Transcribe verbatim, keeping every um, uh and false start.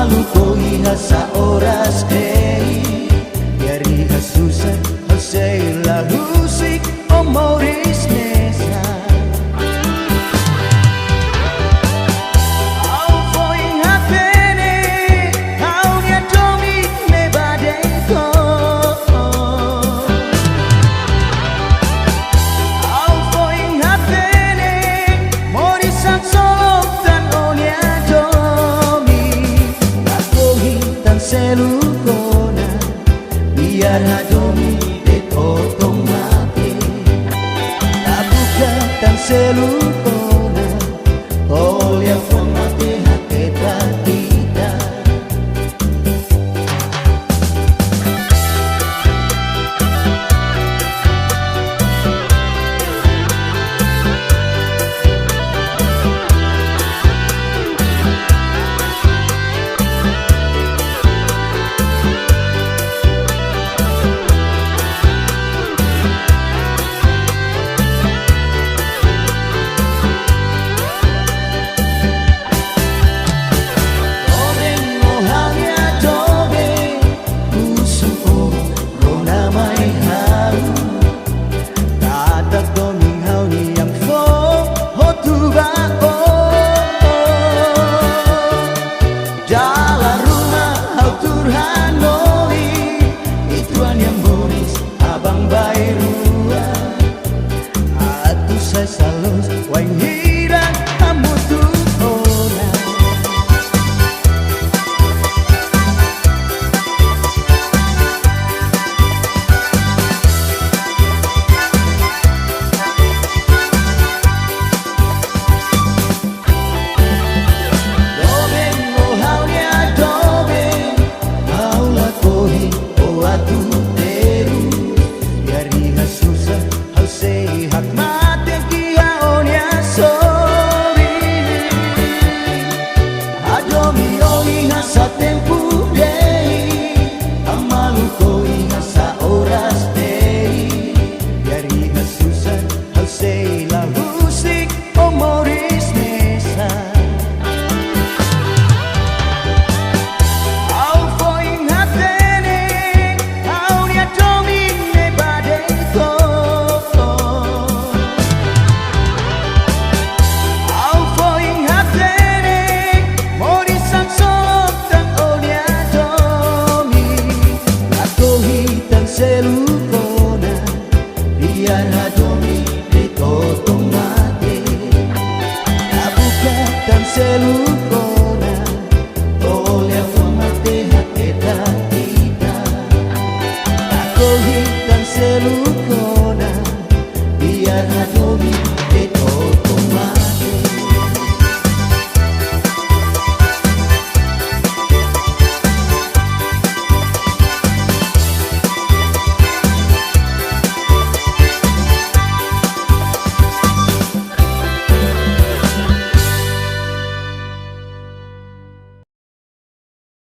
Tuku iha sa oras kei, yari ha susar, ha'u sei la husik, o moris mesak. Ha'u foin hatene, ha'u-nia domin ne'e ba de'it. Ha'u foin hatene, moris hanesan solok tan o-nia domin. Lakohi tan seluk ona, biar hadomi de'it hotu mate. La buka tan seluk ona, ho liafuan mate haketak ita. Doben, o ha'u-nia doben, husu o rona mai ha'u. Katak domin ha'u-nian fó hotu ba ó. Dala ruma ha'u tuur